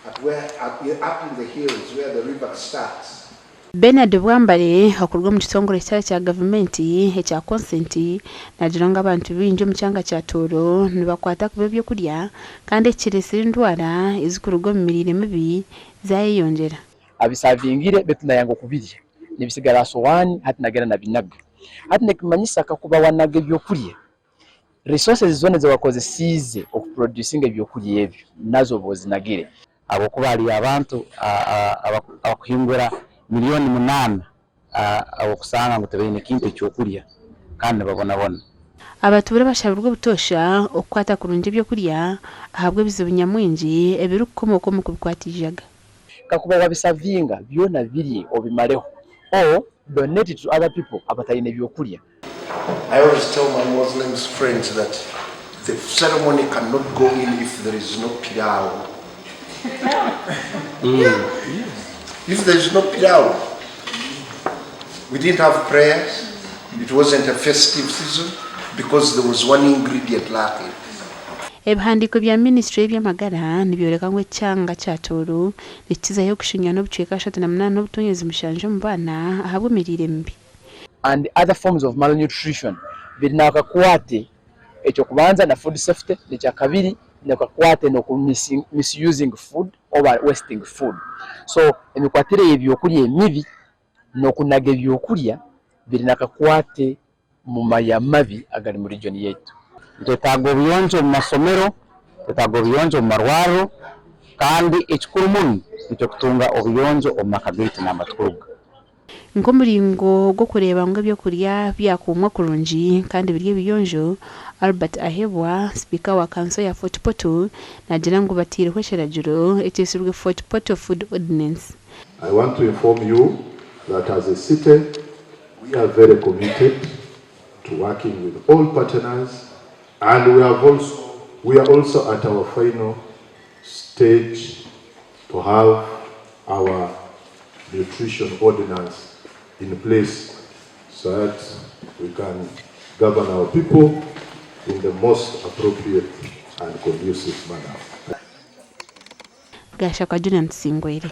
At where, at, up in the hills where the river starts. Bernard Bwambale okuruga omu kitongore ekitari kya gavumenti ekya Consent naagira ngu abantu baingi omu kyanga kya Tooro nibakwata kubi ebyokurya kandi eki kireetsire endwara ezikuruga omu miriire mibi zaayeyongyera. Abisavingire beitu nayanga okubirya nibisigara aha sowaani hati nagenda nabinaga. Hati nikimanyisa kakuba wanaga ebyokurya Resources zoona ezi wakozesiize oku producinga ebyokurya ebyo nazo oba ozinagire. Ahabw'okuba hariyo abantu abakuhingura milioni munaana ab'okusanga ngu tibaine kintu eky'okurya kandi nibabonabona. Abatuura bashabirwe obutoosha okukwata kurungi ebyokurya ahabw'ebizibu nyamwingi ebirikukomooka omu kubikwata eijaga. Kakuba wabisavinga byona birye obimareho or donate to other people abataine byokurya. I always tell my Muslims friends that the ceremony cannot go in if there is no pilau. Yeah. If there is no pilau, we didn't have prayers. It wasn't a festive season because there was one ingredient lacking. Ebihandiiko bya minisiture y'eby'amagara nibyoreka ngu ekyanga kya Tooro nikikizayo okushunya n'obucweka 38.7 omu baana ahabw'emiriire mibi. and other forms of malnutrition birine akakwate eky'okubanza na food safety n'ekyakabiri n'akakwate n'oku misusing food oba wasting food. So emikwatire y'ebyokurya emibi n'okunaga ebyokurya birine akakwate omu maya mabi agari mu region yaitu. Nitwetaaga obuyonjo omu masomero, nitwetaaga obuyonjo omu marwariro kandi ekikuru muno nikyo kutunga obuyonjo omu maka gaitu nambere tukuruga. Nk'omuringo gw'okureeba ngu ebyokurya byakuumwa kurungi kandi biri ebiyonjo, Albert Ahebwa, sipiika wa kanso ya Fort Portal naagira ngu bataireho ekiragiro ekyetsirwe Fort Portal Food Ordinance. I want to inform you that as a city we are very committed to working with all partners and we have also we are also at our final stage to have our nutrition ordinance in place so that we can govern our people in the most appropriate and conducive manner. Gashakwa Junior Tusingwire.